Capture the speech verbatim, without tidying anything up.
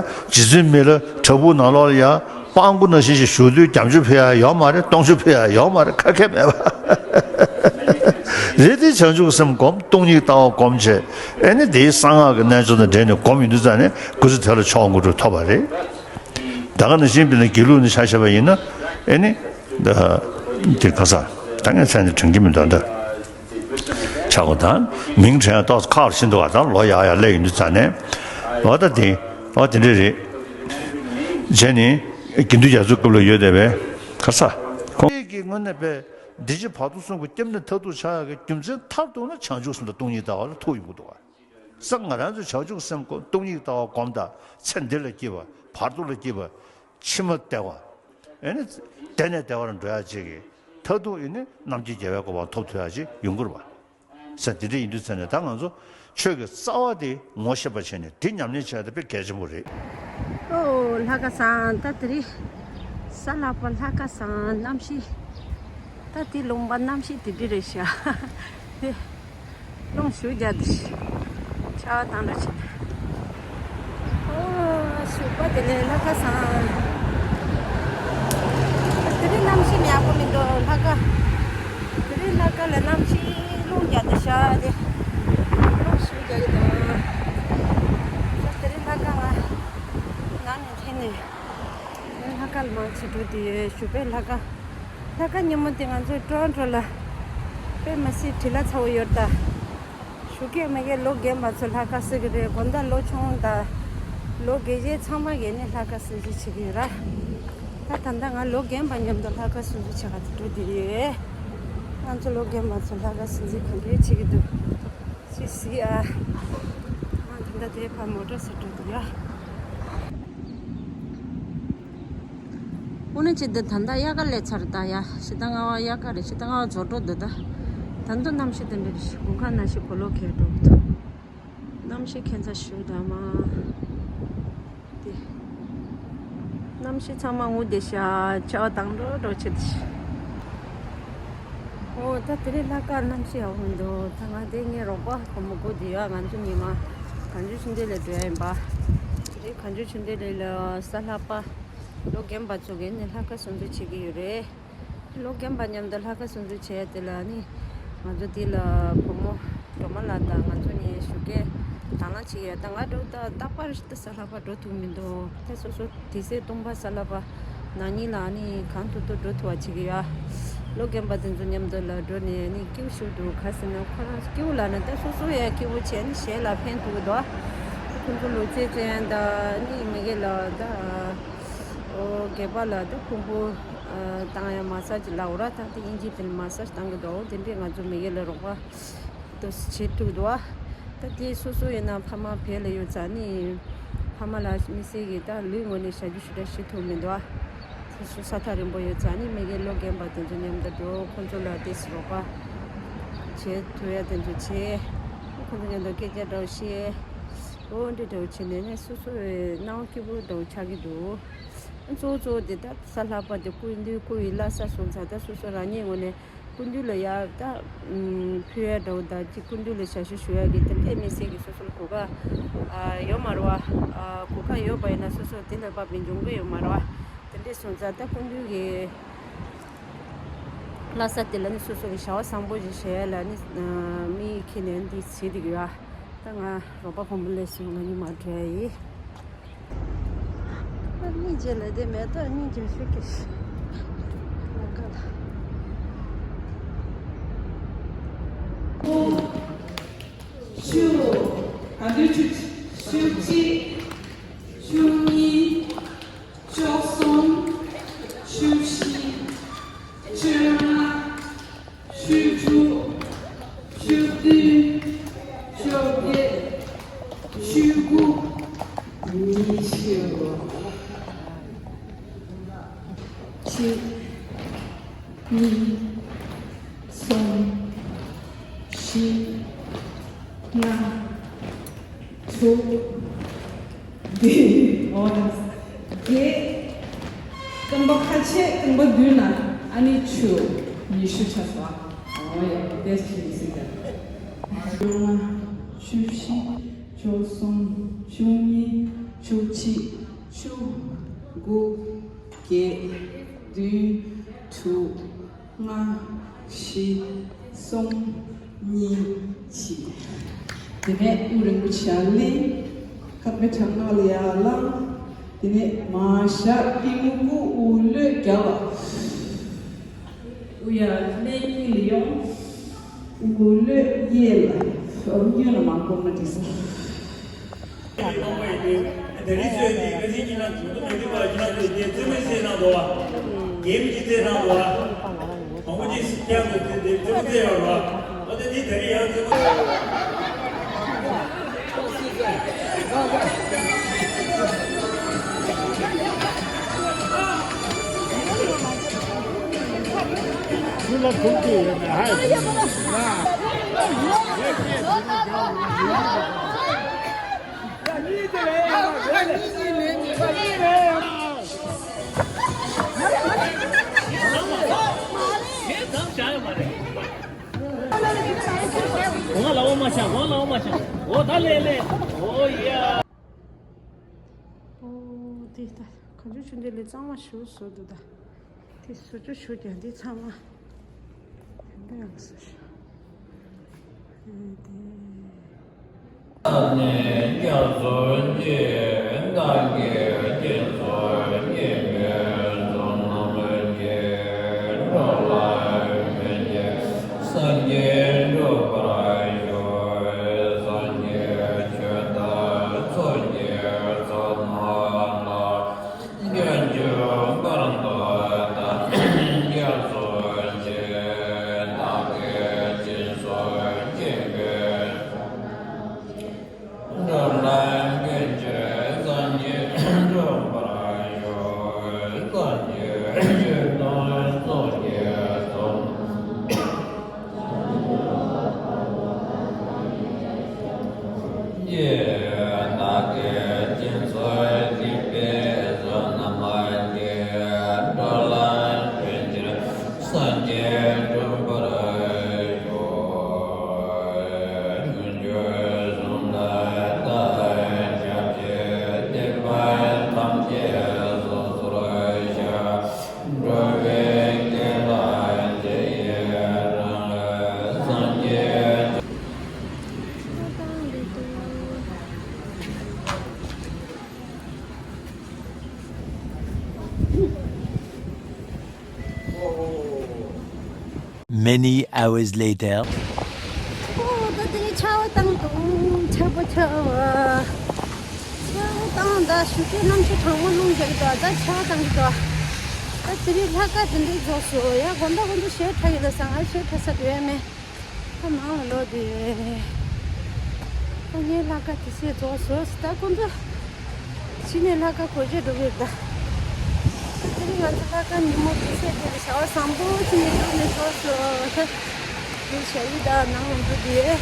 རྗེ་བཙུན་མི་ལ་བྲག་ཕུག་ནང་ལོགས་ལ་ཡ་སྤང་སྐུ་ནང་བཞིན་ཞིག་བཞུགས་དུས་བརྒྱ་མཆོད་ཕུལ་ཡ་ཡོད་མ་རེད། སྟོང་མཆོད་ཕུལ་ཡ་ཡོད་མ་རེད། ཁ་ཁས་མེད་པ་རེད་དེ། བྱང་ཆུབ་སེམས་སྒོམ། སྟོང་ཉིད་ལྟ་བ་སྒོམ་བྱས། ཨེ་ནི་དེའི་གསང་སྔགས་ཀྱི་རྣལ་འབྱོར་དང་འབྲེལ་ནས་སྒོམ་ཡོང་དུས་ཙང་ནས་སྐུ་ཚེ་དེ་ལ་མཆོག་དངོས་གྲུབ་ཐོབ་པ་རེད། ད་ག་ནང་བཞིན་དཔེར་ན་དགེ་ལུགས་ནས་ཆ་བཞག་པ་ཡིན་ན། ཨེ་ནི། དེ་ག་ས། ད་ངས་མཚན་ནི་དྲན་གྱི་མི་འདུག་ད། ཆག་གོ་ད། མིང་དྲན་ཡ་ཏོག་ཙམ་ཁག་རུ་ཕྱིན་འདུག་བ། ད་ལོ་ཡག་ཡག་སླེབས་ཡོང་དུས་ཙང་ནས། འོ་ད་དེ། འོ་དེ་འདྲས་རེད། བྱས་ནས། དགེ་འདུན་རྒྱ་མཚོའི་སྐབས་ལ་ཡོད་བསྡད་པའི། ག་ས། ཁོང་གི་ངོས་ནས་པས། འདི་ཕྱི་བར་དོ་གསུམ་གྱི་སྐྱབས་གནས་མཐར་ཐུག་ཆགས་ཡག་གི་རྒྱུ་མཚན་མཐར་ཐུག་ན་བྱང་ཆུབ་སེམས་དང་སྟོང་ཉིད་ལྟ་བ་ལ་ཐུག་ཡོང་གི་འདུག་བ། ས། ང་རང་ཚོས་བྱང་ཆུབ་སེམས་སྒོམ། སྟོང་ཉིད་ལྟ་བ་སྒོམ་དང་། ཚེ་འདི་ལ་སྐྱིད་པ། བར་དོ་ལ་སྐྱིད་པ། ཕྱི་མ་བདེ་བ། ཨེ་ནི། དེ་ནས་བདེ་བར་འགྲོ་ཡ་ཅིག་གི། མཐར་ཐུག་ཨེ་ནི་རྣམ་མཁྱེན་རྒྱལ་བའི་གོ་འཕང་ཐོབ་ཐུབ་ཡ་ཅིག་ཡོང་གི་རེད་པ། ས། དེ་འདྲ་ཡིན་དུས་ཙང་ནས་ད་ང་ཚོ་ཆོས་ཀྱི་རྩ་བ་དེ་ངོ་ཤེས་པ་བྱས་ནས་དེ་ཉམས་ལེན་བྱེད་ཡ་དེ་དཔེ་གལ་ཆེན་པོ་རེད། ཨོ་ལྷ་ཁང་བཟང་། ད་དེ་རིང་གཟའ་ལྷག་པ་ལྷ་ཁང་བཟང་། གནམ་གཤིས། ད་དེ་ལུང་པ་གནམ་གཤིས་དེ་འདྲ་རེད་ཤག་དེ། རླུང་ཞེ་པོ་རྒྱག་འདུག་ཆར་པ་དང་འདྲ་བྱས། ཨོ། ཞོགས་པ་བདེ་ལེགས། ལྷ་ཁང་བཟང་། དེ་རིང་གནམ་གཤིས་ཡག་པོ་མི་འདུག་ལྷ་ཁང་། དེ་རིང་ལྷ་ཁང་ལ་གནམ་གཤིས་རླུང་རྒྱག་འདུག་ཤག་དེ། རླུང་ཞེ་པོ་རྒྱག་གི་འདུག་ད་དེ་རིང་ལྷ་ཁང་ང་ནང་ནས་འཐེན་ནས། ལྷ་ཁང་ལ་མར་ཕྱིན་འགྲོ་དེ་ཡོད། ཞོགས་པའི་ལྷ་ཁང་། ལྷ་ཁང་སྙེ་མོ་དེ་ང་ཚོའི་ཀྲོ་རོན་ཀྲོ་ལ་དཔེ་མི་སྲིད་བྲེལ་བ་ཚ་པོ་ཡོད་ད། ཞོགས་ཀས་མ་གིར་ལོ་རྒན་པ་ཚོ་ལྷ་ཁང་གསོལ་གྱི་རེད། དགོང་དག་ལོ་ཆུང་དང་ལོ་རྒན་གཞོན་ཚང་མ་གིས་ནི་ལྷ་ཁང་གསོལ་རྒྱུ་བྱེད་ཀྱི་ཡོད་ར། ད་ད་ལྟ་ང་ལོ་རྒན་པ་མཉམ་དུ་ལྷ་ཁང་གསོལ་རྒྱུ་བྱེད་ག་ཚོད་འགྲོ་དེ་ཡོད། ང་ཚོ་ལོ་རྒན་པ་ཚོ་ལྷ་ཁང་གསོལ་རྒྱུ་ག་འདྲས་བྱེད་ཀྱི་འདུག་ཅི་ཟིག་ཨ། ང་ད་ལྟ་དེ་ཕར་མོ་ཊ་སེ་འགྲོ་འདུག་ཡ། དངོས་གནས་བྱས་ཏེ་ད་ལྟ་དབྱར་ཁ་སླེབས་ཚར་ད་ཡ། ཕྱི་ཟླ་ལྔ་པ་དབྱར་ཁ་རེད། ཕྱི་ཟླ་ལྔ་པ་རྫོགས་འགྲོ་འདུག་ད། ད་དུང་གནམ་གཤིས་དེ་འདྲ་རེད། དགུན་ཁ་ནང་བཞིན་གོ་ལོག་ཁེལ་འགྲོ་གི་འདུག་གནམ་གཤིས་ཁྱད་མཚར་ཞེ་པོ་འདྲ་མ། དེ། གནམ་གཤིས་ཚང་མ་ངུ་བསྡད་ཤག་ཆར་པ་དྭངས་སྒྲོག་སྒྲོག་བྱེད་དེ། ཨོ་ད་དེ་རིང་ལྷག་དཀར་གནམ་གཤིས་ཡག་པོ་མི་འདུག་ད་ང་དེ་ངའི་རོགས་པ་བུ་མོ་སྒུག་བསྡད་ཡོད། ང་ཚོ་ཉི་མ་གངས་ལྗོངས་ཆོས་སྡེ་ལ་འགྲོ་ཡ་ཡིན་པ། དེ་རིང་གངས་ལྗོངས་ཆོས་སྡེ་ལ་གཟའ་ལྷག་པ། ལོ་རྒན་པ་ཚོ་གིས་ནི་ལྷག་དཀར་སྲུང་བརྩི་བྱེད་ཀྱི་ཡོད་རེད། ལོ་རྒན་པ་མཉམ་དུ་ལྷག་དཀར་སྲུང་བརྩི་བྱས་དེ་ལ་ནི། ང་ཚོ་འདི་ལ་བུ་མོ་སྒྲོལ་མ་ལགས་དང་ང་ཚོ་གཉིས་ཞོགས་ཀས་དང་བླངས་བྱེད་ཀྱི་ཡོད། ད་ང་འགྲོ་ད་རྟག་པར་གཟའ་ལྷག་པ་འགྲོ་ཐུབ་མི་འདུག་ད་སོ་སོ་དུས་ཚོད་སྟོང་པ་གཟའ་ལྷག་པ་ན་ནིང་ལ་ནི་གང་ཐུབ་ཐུབ་འགྲོ་ཐུབ་པ་བྱེད་ཀྱི་ཡོད། ལོ་རྒན་པ་དེ་ཚོ་མཉམ་དུ་ལ་འགྲོ་ནས་ནི་སྐྱིད་པོ་ཞིག་འདུག་ག་ཟེར་ན་ཁོ་རང་སྐྱིད་པོ་ལབ་ན་ད་སོ་སོ་ཡང་སྐྱིད་པོ་བྱས་ནི་གཞན་ལ་ཕན་ཐོགས་ཀྱི་འདུག་ཁོ་ཚོ་ལོ་ཚད་ཙམ་ཡང་ད་ནི་མི་དགེ་ལ་ད། ཨོ་སྒལ་པ་ལ་ད་ཕུང་པོ་བཏང་ཡ་མ་སཱ་ཇི་ལབ་འོ་ར། ད་དེ་དབྱིན་ཇི་དེ་ལ་མ་སཱ་ཇི་བཏང་གི་འདུག་དེ་འདྲས་ང་ཚོ་མི་དགེ་ལ་རོགས་པ་དུ་བྱེད་ཐུབ་འདུག་ད་དེ་སོ་སོ་ཡིན་ན་ཕ་མ་བོད་ལ་ཡོད་ཙང་ནི་ཕ་མ་ལ་དམིགས་བསལ་གྱི་ད་ལུས་ངོས་ནས་བྱ་རྒྱུ་ཞེ་དྲག་བྱེད་ཐུབ་མི་འདུག་སོ་སོ་ས་ཐག་རིང་པོ་ཡོད་ཙང་ནི་མི་དགེ་ལོ་རྒན་པ་དེ་ཚོ་མཉམ་དུ་འགྲོ། ཁོ་ཚོ་ལ་དེ་རོགས་པ་བྱེད་ཐུབ་ཡ་དེ་ཚོ་བྱེད། ཁོ་ཚོ་མཉམ་དུ་སྐད་ཆ་འདྲ་བོ་བཤད། འོ་འདི་འདྲ་བོ་བྱས་ནས་ནི་སོ་སོའི་སྣང་བ་སྐྱིད་པོ་འདྲ་བོ་ཆགས་ཀྱི་འདུག་གཙོ་བོ་གཙོ་བོ་དེ་ད་གཟའ་ལྷག་པ་དེ་སྐུ་མདུན་སྐུ་ཡི་བླ་གཟའ་སོང་ཙང་ད་སོ་སོ་རང་ཉིད་ངོས་ནས་སྐུ་མདུན་ལ་ཡར་ད་ཕུལ་ཡ་འདྲ་བོ་དང་གཅིག་སྐུ་མདུན་ལ་ཞབས་ཞུ་ཞུ་ཡ་གི་དེ་འདྲའི་དམིགས་བསལ་གྱི་སོ་སོ་ལ་གོ་སྐབས་ཡོད་མ་རེད་བ། གོ་སྐབས་ཡོད་པ་ཡིན་ན་སོ་སོ་དེ་ལས་བབས་པའི་འབྱུང་གི་ཡོད་མ་རེད་བ། དེ་འདྲས་སོང་ཙང་ད་སྐུ་མདུན་གྱི་བླ་གཟའ་དེ་ལ་ནི་སོ་སོ་གི་བྱ་བ་བཟང་པོ་ཞིག་བྱེད་ཡ་ལ་ནི་དམིགས་ཁྱེར་ནས་འདི་བྱེད་བསྡད་ཀྱི་ཡོད། ད་ང་རོགས་པ་བུ་མོ་སླེབས་སོང་། ང་གཉིས་མར་འགྲོ་ཡ་ཡིན། ཨ་ནི་རྗེས་ལ་དེ་མེ་ཏོག་གཉིས་ཀྱང་ཤུགས་ཀྱིས་ལ་ཀ་ལ། བཅུ། ཨ་འདུས་བཅུ། བཅུ་གཅིག་བཅུ་གཉིས། བཅུ་གསུམ། བཅུ་བཞི། བཅོ་ལྔ། བཅུ་དྲུག་བཅུ་བདུན། བཅོ་བརྒྱད། བཅུ་དགུ། ཉི་ཤུ། གཅིག་གཉིས། གསུམ། བཞི། ལྔ། དྲུག་བདུན། འོ་ན། བརྒྱད། རྐང་པ་ཁ་ཕྱེ་རྐང་པ་མདུན་ལ། ཨ་ནི་བཅུ། ཉི་ཤུ་ཆགས་སོང་། འོ་ཡ། དེ་བཞིན་སྲིད་ཀྱང་། བཅོ་ལྔ། བཅུ་བཞི། བཅུ་གསུམ། བཅུ་གཉིས། བཅུ། གཅིག་བཅུ། དགུ། བརྒྱད། བདུན། དྲུག་ལྔ། བཞི། གསུམ། གཉིས། གཅིག་དེ་ནས་དབུགས་རིང་པོ་ཞིག་ལེན། ཁ་པའི་ཁྲག་ནང་ལ་ཡར་ལངས། དེ་ནས་མར་བཞག་སྟེ་དབུགས་དབུགས་ལོག་རྒྱག་པ། དབུགས་ཡར་ལེན། སྙིང་ལ་ཡོང་། དབུགས་ལོག་གཡས་ལ། ཨ། གཡོན་ལ་མར་བསྐོར་ན་འགྲིག་སོང་། དེ་རིང་ཚོས་དེ་ཀ་ཚིག་གི་ནང་དུ་མེད་པ་ཡིན་ན་དེ་རྩེད་མོའི་རྩེད་ནང་དུ་བ། གེམ་གྱི་རྩེད་ནང་དུ་བ། མང་པོ་ཅིག་ཀྱང་དེ་དེ་རྩེད་མོ་རྩེད་ཡོད་རེད་བ། འོ་དེ་དེ་དེ་རིང་ཡང་རྩེད་མོ། གོང་ལ་འོ་མ་ཤ། གོང་ལ་འོ་མ་ཤ། འོ་ད་ལེ་ལེ། འོ་ཡ། ཨོ་དེ་ད་གང་བྱུང་ཆུ་འདི་ལས་གཙང་མ་ཞུ་བཟོ་འདུག་ད། དེ་བཟོ་རྒྱུ་ཞུ་ཀྱང་འདི་ཚང་མ་དེ་འདྲ་ཡང་བཟོ་ཞུ། ཨེ་དེ། Many hours later. ཨོ་ད་དེ་ནས་ཆར་པ་བཏང་འདུག་ཆར་པ་ཆར་པ། ཆར་པ་བཏང་ད་ཞུ་ཁའི་གནམ་གཤིས་གྲང་མོ་རླུང་རྒྱག་གི་འདུག་ད་ཆར་པ་བཏང་གི་འདུག་ད་དེ་རིང་ལྷག་དཀར་དེ་འདྲའི་རྫོགས་སོང་ཡ། དགོང་དག་ཁོང་ཚོ་གཞས་འཁྲབ་ཡོད་ལ་ཟ། ང་གཞས་འཁྲབ་ས་དེ་ཡོད་མེད། ད་ནང་ལ་ལོག་དེ། ད་ངའི་ལྷག་དཀར་དེ་ཚོ་རྫོགས་སོང་། ད་ཁོང་ཚོ་ཕྱི་ནས་ལྷག་དཀར་སྒོར་གཞས་འགྲོ་གི་རེད་ད། དེ་རིང་ང་ཚོ་ལྷག་དཀར་ཉིན་མོ་དེ་ཚོ་དེ་ལ་བྱ་བ་བཟང་པོ་ཅིག་ནས་འགྲོ་ནས་རྫོགས་སོང་། ད་དེ་ཞ་ཡི་ད་ནང་ལ་འགྲོ་དེ།